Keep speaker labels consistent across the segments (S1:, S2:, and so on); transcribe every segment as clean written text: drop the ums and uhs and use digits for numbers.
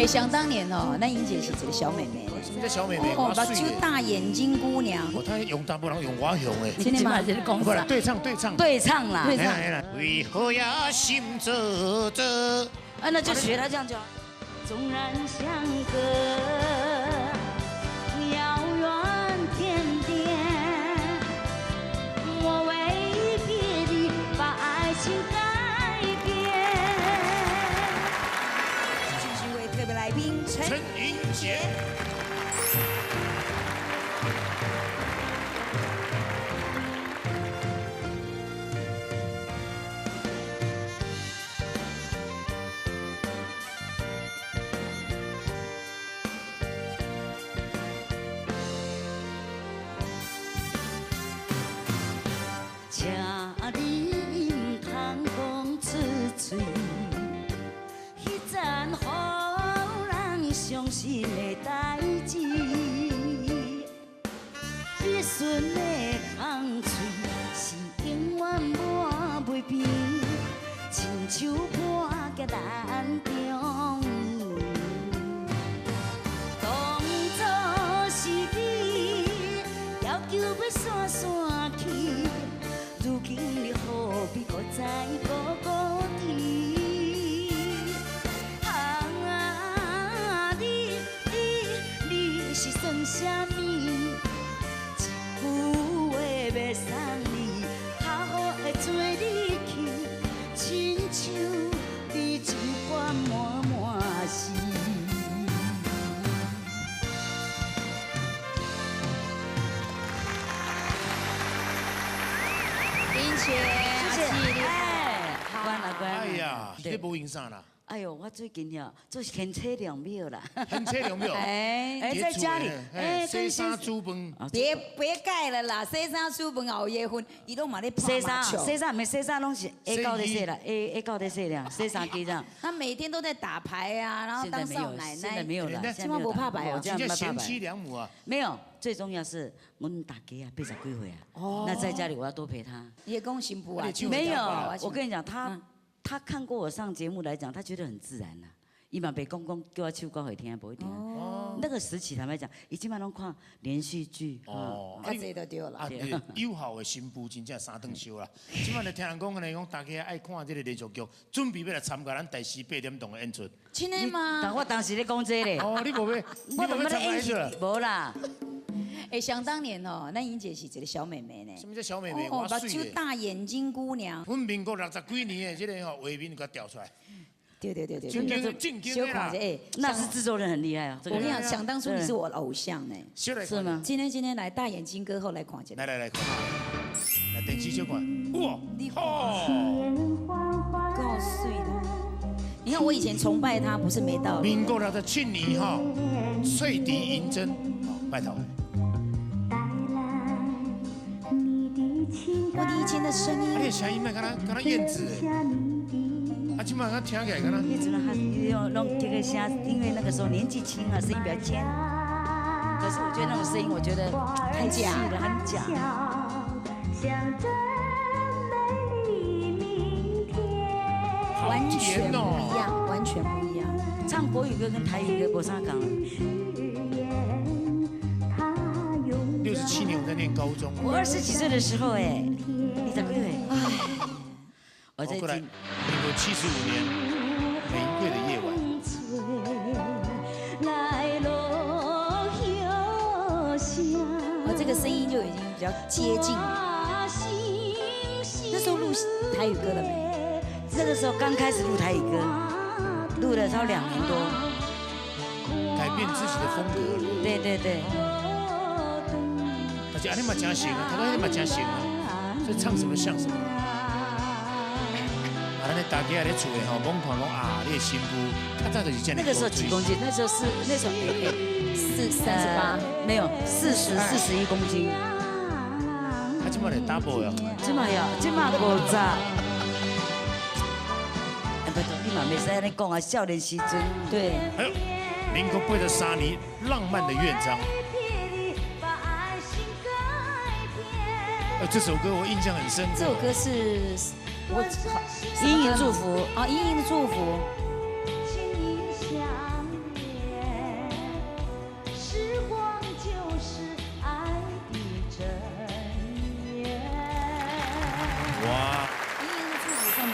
S1: 哎，想当年哦，咱英姐是一个小妹妹。
S2: 什么叫小妹妹？
S1: 哦，目睭大眼睛姑娘。
S2: 哦，她用大不人用我雄的。
S1: 真的吗？
S2: 不啦，对唱对唱。
S3: 对唱啦。
S1: 对唱。
S2: 为何呀心灼灼？
S3: 啊，那就学她这样就。
S4: 纵然相隔遥远天边，我未必你把爱情改变。
S1: 继续为特别来宾
S2: 陈英杰。
S3: 请你毋通讲出嘴，彼阵予人伤心的代志，你唇的空喙是永远抹袂平，亲像破镜难重圆。当初是你要求欲散散去。如今你何必搁再孤孤单？啊，你你你是算啥物？一句话袂送你，较好会做你去，亲像你酒馆满满是。
S1: 谢
S3: 谢，哎，关了关。
S2: 哎呀，你无用啥啦？
S3: 哎呦，我最近哦，做贤妻良母啦。
S2: 贤妻良母。
S3: 哎哎，在家里，哎，
S2: 洗衫煮饭。
S1: 别盖了啦，洗衫煮饭熬夜瞓，伊拢嘛咧
S3: 洗衫，洗衫，毋洗衫拢是下到咧洗啦，下下到咧洗啦，洗衫机这样。
S1: 他每天都在打牌啊，然后当少奶奶。
S3: 现在没有了，
S1: 现在没拍牌啊。
S2: 这叫贤妻良母啊。
S3: 没有。最重要是，阮大家啊，80几岁啊，那在家里我要多陪他。
S1: 也讲新妇啊？
S3: 没有，我跟你讲，他看过我上节目来讲，他觉得很自然呐。伊嘛袂讲讲叫我唱歌予伊听，无一定。那个时期坦白讲，伊这摆拢看连续剧。
S1: 哦，较济就对啦。
S2: 啊，友好的新妇真正三顿烧啦。这摆就听人讲按呢讲，大家爱看这个连续剧，准备欲来参加咱台视8点档的演出。
S1: 真的吗？
S3: 但我当时咧讲这个。
S2: 哦，你无欲，你无欲参加演出？
S3: 无啦。
S1: 哎，想当年哦，咱英姐是一个小妹妹呢。
S2: 什么叫小妹妹？我
S1: 目睭大眼睛姑娘。
S2: 阮民国60几年的这个吼画面，给调出来。
S1: 对对对对。
S2: 正经正经的啦。
S1: 哎，
S3: 那是制作人很厉害啊。
S1: 我跟你讲，想当初你是我的偶像呢。
S3: 是吗？
S1: 今天来大眼睛歌后来看一下。
S2: 来来来看，来电视小看。哇，
S1: 哦，够水的。你看我以前崇拜他，不是没道理。
S2: 民国67年哈，翠笛银针，拜托。
S1: 我以前的声音，
S2: 你的声音嘛，敢若敢若燕子的，啊，这摆听起来敢若。
S3: 叶子呢，他用弄这个声，因为那个时候年纪轻啊，声音比较尖。可是我觉得那种声音，我觉得太假了，很假。
S1: 完全不一样，完全不一样。
S3: 唱国语歌跟台语歌无啥仝。
S2: 67年我在念高中。
S3: 我20几岁的时候，哎，你怎么会？我在
S2: 过来，民国75年，玫瑰的夜晚。
S1: 我这个声音就已经比较接近。那时候录台语歌了没？
S3: 那个时候刚开始录台语歌，录了超2年多。
S2: 改变自己的风格。
S3: 对对对。
S2: 而且阿你嘛真行啊，他讲你嘛真行啊，所以唱什么像什么。啊，咱大家咧厝的吼，罔看讲啊，你的新妇较早就是这样。
S3: 那个时候几公斤？那时候是那时候
S1: 38，
S3: 没有40、41公斤。
S2: 啊，这摆咧 double 呀？
S3: 这摆呀，这摆50。哎，不对，你嘛袂使按呢讲啊，少年时阵。
S1: 对。
S2: 哎呦，民国83年，浪漫的乐章。这首歌我印象很深。
S1: 这首歌是我
S3: 隐隐祝福
S1: 啊，隐隐的祝福。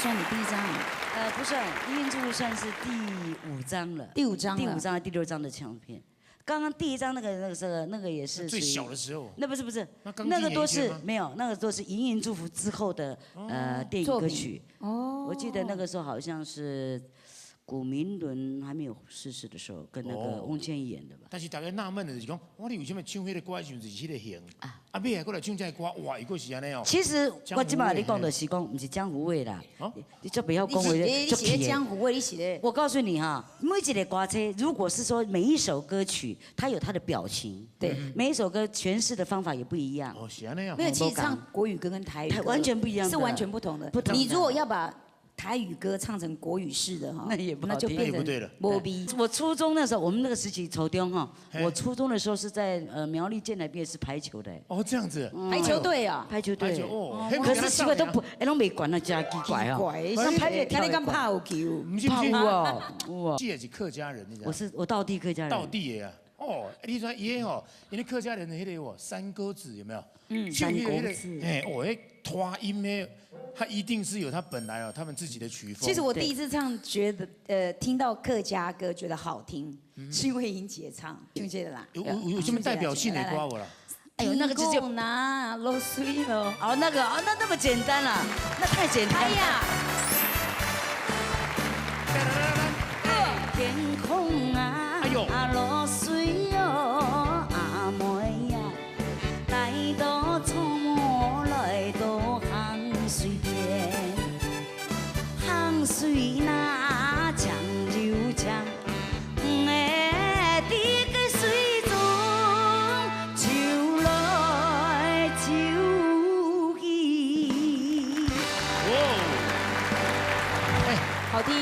S1: 算你第一張啊？
S3: 不算，《盈盈祝福》算是第五張了。
S1: 第五張。
S3: 第五張、第六張的唱片。剛剛第一張那個也是
S2: 最小的時候。
S3: 那不是不是，那個都是沒有，那個都是《盈盈祝福》之後的電影歌曲。哦。我記得那個時候好像是古明倫還沒有逝世的時候，跟那個翁倩玉演的吧。
S2: 但是大家納悶的就是講，我你為什麼唱彼個歌的時陣是彼個型？啊，尾來閣來唱這個歌，哇，又閣是按呢哦。
S3: 其實我這擺你講的是講，毋是江湖味啦。你就不要講話，
S1: 你是江湖味，你是咧。
S3: 我告訴你哈，每一個歌星，如果是說每一首歌曲，它有它的表情，對，每一首歌詮釋的方法也不一樣。
S2: 哦，是按呢啊。
S1: 沒有，其實唱國語歌跟台語歌
S3: 完全不一樣，
S1: 是完全不同的。
S3: 不同。
S1: 你如果要把台語歌唱成國語式的哈，
S3: 那也不
S1: 那就變成無味。
S3: 我初中那時候，我們那個時期初中哈，我初中的時候是在苗栗建來畢業是排球的。
S2: 哦，這樣子。
S1: 排球隊啊。
S3: 排球隊。哦。可是奇怪都不，哎，攏沒管那家奇怪哦。
S1: 那排球，那你敢拍有球？
S2: 毋是毋是。
S3: 有哦，有哦。
S2: 這也是客家人，你知道？
S3: 我是我道地客家人。
S2: 道地的啊。哦，你說伊吼，因為客家人的彼個哦，山歌子有沒有？
S3: 嗯，山歌子。
S2: 哎，哦，彼拖音的。他一定是有他本來哦，他們自己的曲風。
S1: 其實我第一次唱，覺得聽到客家歌覺得好聽，是因為英姐唱，聽這個啦。
S2: 有什麼代表性的歌無啦？
S3: 哎呦，那個就
S1: 那落水咯。
S3: 哦，那個哦，那那麼簡單啦，那太簡單。
S1: 哎呀！
S3: 天空啊，
S2: 哎呦，
S3: 落水哦，阿妹呀，來到草木來到杭水邊，杭水那長又長，哎，佇個水中游來游去。
S2: 哦，哎，
S1: 好聽。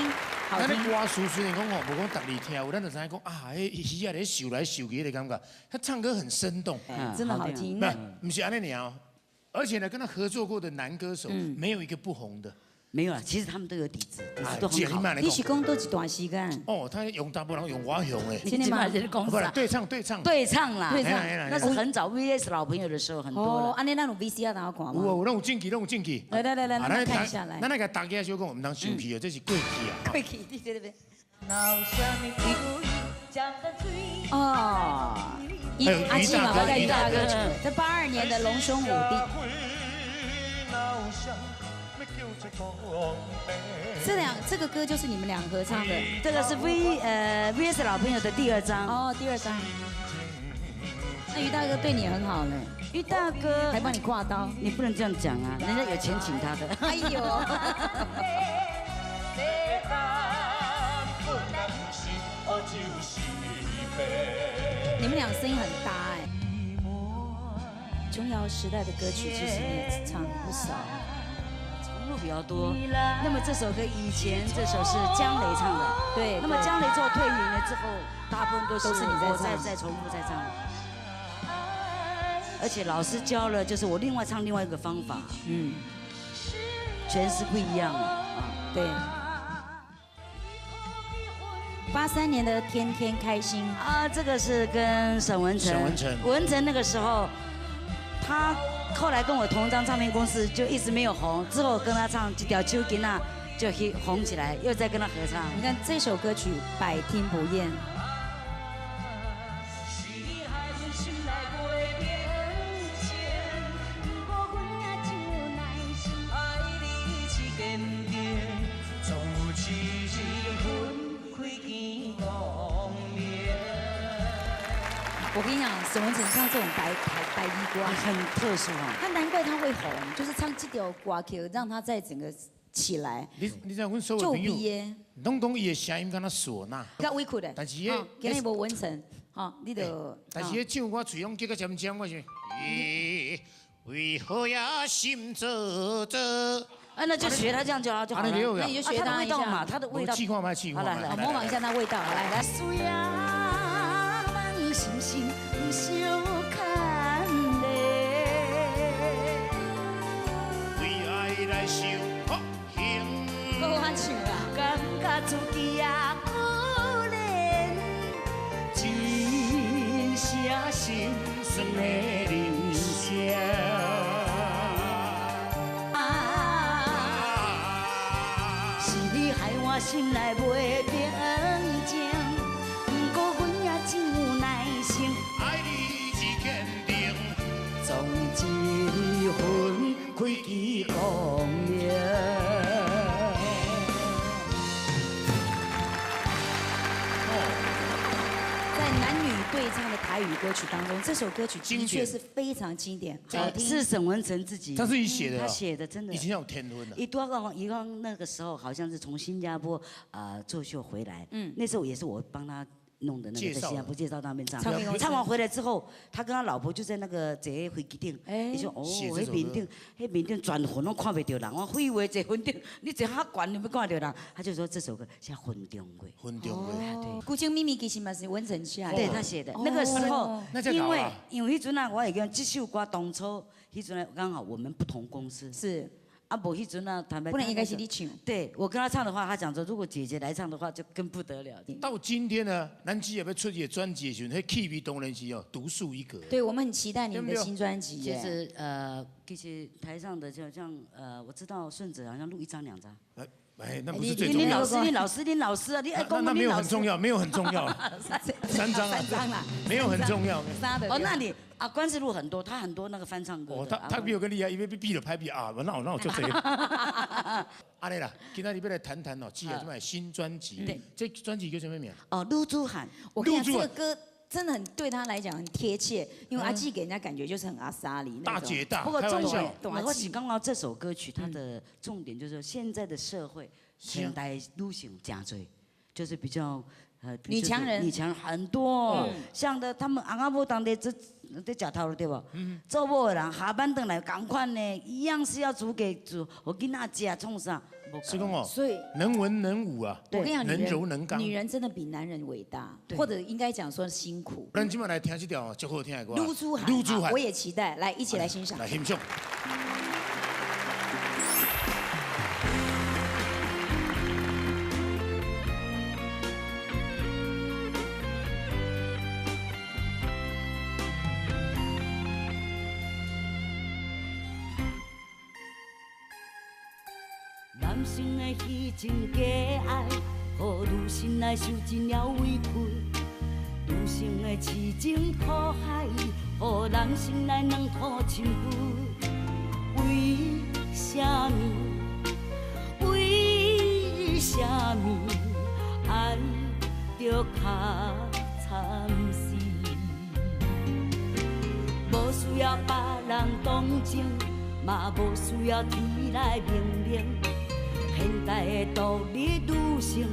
S2: 咱咧歌詞雖然講吼，無講逐字聽有，咱就知影講啊，彼魚仔咧游來游去彼個感覺，他唱歌很生動，
S1: 真的好聽。
S2: 毋是按呢爾，而且呢，跟他合作過的男歌手，沒有一個不紅的。
S3: 沒有啊，其實他們都有底子，底子都很好。
S1: 你是講佗一段時間？
S2: 哦，他用查埔人用我紅嘞。
S3: 真的嗎？
S2: 不是對唱對唱。
S3: 對唱啦，
S1: 對唱，
S3: 那是很早 VS 老朋友的時候，很多了。
S1: 哦，按呢咱有 VCR 通看嗎？
S2: 有，攏有證據，攏有證據。
S1: 來來來來，咱看一下來。
S2: 咱來共大家小講，毋通生氣哦，這是過去啊。
S1: 過去，你這邊。哦，阿基嘛，我大哥，這82年的《龍兄虎弟》。這個歌就是你們倆合唱的，
S3: 這個是 VS 老朋友的第二張。
S1: 哦，第二張。那于大哥對你很好呢，
S3: 于大哥
S1: 還幫你掛刀，
S3: 你不能這樣講啊，人家有錢請他的。
S1: 哎呦。你們倆聲音很搭哎。瓊瑤時代的歌曲其實你也唱不少。
S3: 比較多，那麼這首歌以前這首是江蕤唱的，
S1: 對。
S3: 那麼江蕤做退隱了之後，大部分都是
S1: 你在
S3: 我再重複再唱。而且老師教了，就是我另外唱另外一個方法，嗯，詮釋不一樣了啊。
S1: 對。83年的《天天開心》
S3: 啊，這個是跟沈文成。
S2: 沈文成。
S3: 文成那個時候，他。後來跟我同張唱片公司就一直沒有紅，之後跟他唱《這條手巾仔》就紅起來，又再跟他合唱。
S1: 你看這首歌曲百聽不厭。我跟你講，沈文成唱這種白白衣歌
S3: 很特殊啊。
S1: 他難怪他會紅，就是唱這條歌曲，讓他在整個起來。
S2: 你知影阮所有朋友，攏講伊的聲音敢若嗩吶。
S1: 較委屈的。
S2: 但是彼，
S1: 今日無文成，吼，你就。
S2: 但是彼唱歌喙攏結甲尖尖，我想，咦，為何呀心灼灼？
S3: 啊，那就學他這樣就好就好了。
S1: 那你就學他
S3: 味道嘛，他的味道。
S2: 試看覓，試看覓。
S1: 模仿一下那味道，來來。
S3: 心心相牽連，
S2: 為愛來受苦刑，
S1: 好好唱啦。
S3: 感覺自己也可憐，
S2: 真寫心酸的人生。
S3: 我心内袂平静，不过阮也真有耐性。
S2: 爱你是坚定，
S3: 总一分开去光明。
S1: 在男女对唱的台语歌曲当中，这首歌曲的确是非常经典，好听。
S3: 是沈文成自己，
S2: 他自己写的，
S3: 他写的真的。
S2: 以前有天分的。
S3: 伊多讲，伊讲那个时候好像是从新加坡作秀回来，那时候也是我帮他弄的那个，在新加坡介绍那边唱。唱完回来之后，他跟他老婆就在那个坐飞机顶，伊说哦，彼面顶，彼面顶全云拢看袂著人。我废话，坐云顶，你坐较悬，你欲看著人。他就说这首歌叫《云中月》。
S2: 云中月，
S3: 对。
S1: 古今秘密其实嘛是文成写的。
S3: 对他写的。那个时候，因为彼阵啊，我会讲这首歌当初，彼阵刚好我们不同公司。
S1: 是。
S3: 啊，无彼阵啊，坦白
S1: 不能应该是你唱。
S3: 对我跟他唱的话，他讲说，如果姐姐来唱的话，就更不得了。
S2: 到今天呢，咱只要出一个专辑的时候，彼气味当然是哦，独树一格。
S1: 对，我们很期待你们的新专辑。
S3: 其实台上的就像我知道顺子好像录一张两张。
S2: 哎，那不是最重要。
S3: 你老师，你老师，你老师啊，你爱讲
S2: 那没有很重要，没有很重要。三张啊，
S1: 三张啦，
S2: 没有很重要。
S3: 哦，那你啊，关之录很多，他很多那个翻唱歌。
S2: 哦，他比我更厉害，因为比了拍比啊，那我就这个。阿丽啦，今天你欲来谈谈哦，接下来新专辑。
S3: 对，
S2: 这专辑叫什么名？
S3: 哦，露珠喊。
S1: 我跟你讲，这个歌真的很对他来讲很贴切，因为阿纪给人家感觉就是很阿莎莉
S2: 大姐大。
S3: 不过重点，我是刚刚这首歌曲，它的重点就是说现在的社会，现代女性真多，就是比较
S1: 女强人，
S3: 女强人很多，像的他们翁仔某当地这在食头路对无？做某的人下班转来仝款呢，一样是要煮给煮，予囡仔食创啥？
S2: 是讲哦，
S1: 所以
S2: 能文能武啊，
S1: 我跟你讲，
S2: 能柔能刚，
S1: 女人真的比男人伟大，或者应该讲说辛苦。
S2: 咱今麦来听这条足好听的歌，
S1: 露珠喊，
S2: 露珠喊，
S1: 我也期待，来一起来欣赏，
S2: 来欣赏。
S3: 男性的虚情假爱，予女性来受尽了委屈；女性的痴情苦海，予男性来两土深掘。为啥物？为啥物爱著较惨死？无需要别人同情，嘛无需要天来命令。现代的独立女性，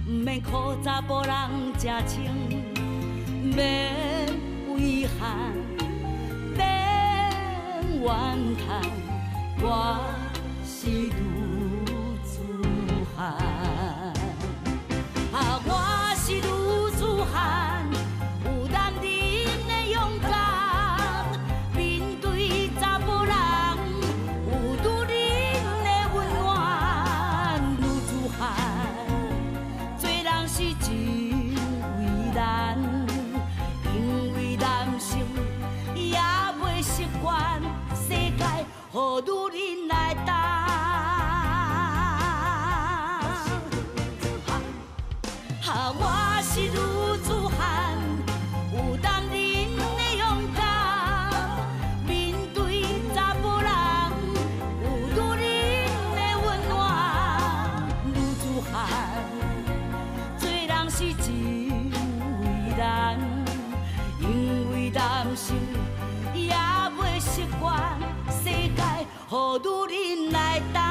S3: 毋免苦查埔人食穿，免遗憾，免怨叹，我是女子汉，啊，我是女子汉，有男人的勇敢，面对查埔人，有女人的温暖。女子汉，做人是真为难，因为男性也袂习惯世界予女人来担。啊，我是女子汉，有男人的勇敢，面对查埔人，有女人的温暖。女子汉，做人是真为难，因为男性也袂习惯世界予女人来担。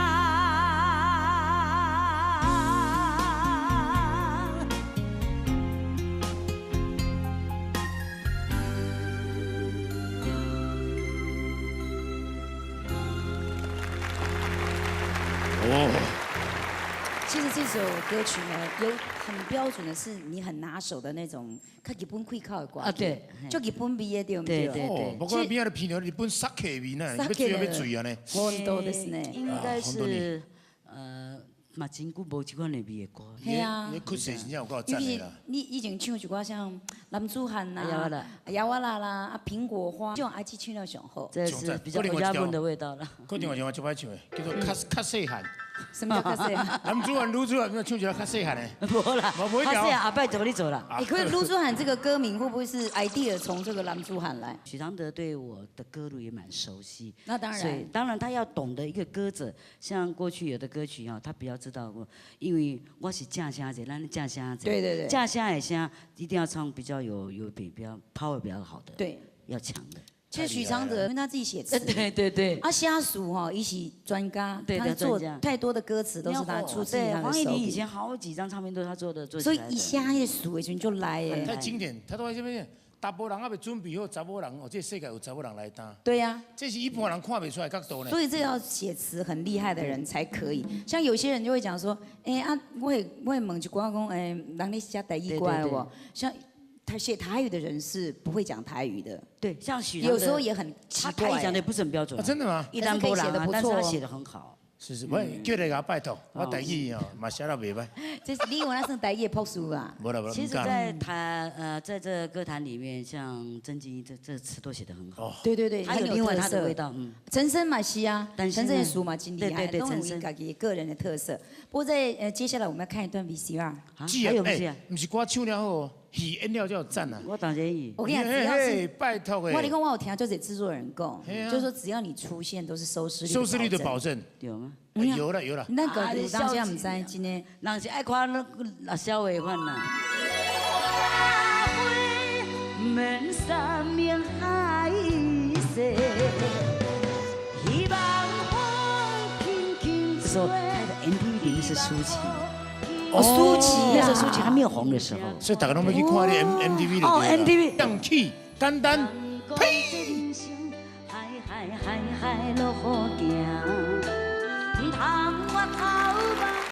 S1: 其实这首歌曲呢，有很标准的是你很拿手的那种，较日本开口的歌
S3: 啊，对，
S1: 就日本味的对不对？
S3: 对对对。
S2: 不过边仔的片日本杀气味呢，欲醉欲醉啊呢。
S1: 本当ですね。
S3: 应该是嘛真久无这款的味的歌。
S1: 系啊。
S2: 你曲势真正有够赞的啦。
S1: 你以前唱一寡像男子汉啦、亚瓦拉啦、啊苹果花，这种阿姊唱了上好。
S3: 这是比较日本的味道了。
S2: 阁另外一首足歹唱的，叫做较较细汉。
S1: 什麼叫較細漢？
S2: 男子漢、女子漢，唱一個較細漢的。
S3: 無啦，
S2: 無一條
S3: 較細漢後擺就予你做啦。
S1: 欸，可是盧祖漢這個歌名會不會是 idea 從這個男子漢來？
S3: 許常德對我的歌路也蠻熟悉，
S1: 那當然
S3: 所以當然他要懂得一個歌者，像過去有的歌曲哈，他比較知道過，因為我是正聲者，咱正聲者，正聲的聲一定要唱比較有比較 power 比較好的，要強的。
S1: 其實許常德因為他自己寫詞，
S3: 對對對，
S1: 啊，寫詞哈，伊是專家，他做太多的歌詞都是他出自他的手。
S3: 黃義玲以前好幾張唱片都是他做的，做
S1: 所以伊寫彼个詞的時陣就來耶。
S2: 太經典，他都在這邊，查埔人還未準備好，查某人哦，這個世界有查某人來擔。
S1: 對呀，
S2: 這是一般人看袂出來角度呢。
S1: 所以這要寫詞很厲害的人才可以。像有些人就會講說，哎啊，我會問一寡講，哎，人咧寫台語歌的無？像他寫台語的人是不會講台語的。
S3: 對，像許
S1: 有時候也很奇怪。
S3: 他台語講的不是很標準。
S2: 真的嗎？
S3: 一般可以寫的不錯，但是他寫的很好。
S2: 是是，喂，叫你共拜託，我台語哦，嘛寫得袂䆀。
S1: 這是你以為那算台語的樸素啊？
S2: 無啦無啦，
S3: 其實，在台在這歌壇裡面，像曾靜這詞都寫得很好。
S1: 對對對，
S3: 還有另外他的味道。嗯。
S1: 陳升嘛是啊，陳升的詞嘛真厲害，
S3: 對對對，
S1: 都有家己個人的特色。不過在接下來我們要看一段 VCR。
S3: 啊，還有 VCR？
S2: 毋是歌唱了好，戲演了才有讚啊！
S3: 我當然
S1: 我跟你講，只要是
S2: 拜託
S1: 我跟你講，我有聽這制作人講，就是說只要你出現，都是收視率
S2: 收視率的保證。
S3: 有嗎？
S2: 有了有了。
S1: 那個有當時毋知真的，
S3: 人是愛看那小話款啦。免山盟海誓，希望風輕輕這時候，他的 MTV 裡面是舒淇。
S1: 哦，舒淇，
S3: 那時候舒淇還沒有紅的時候，
S2: 所以大家攏欲去看你 MTV
S3: 哦，MTV。
S2: 蕩起簡單，呸！
S4: 海海海海落雨行，毋通我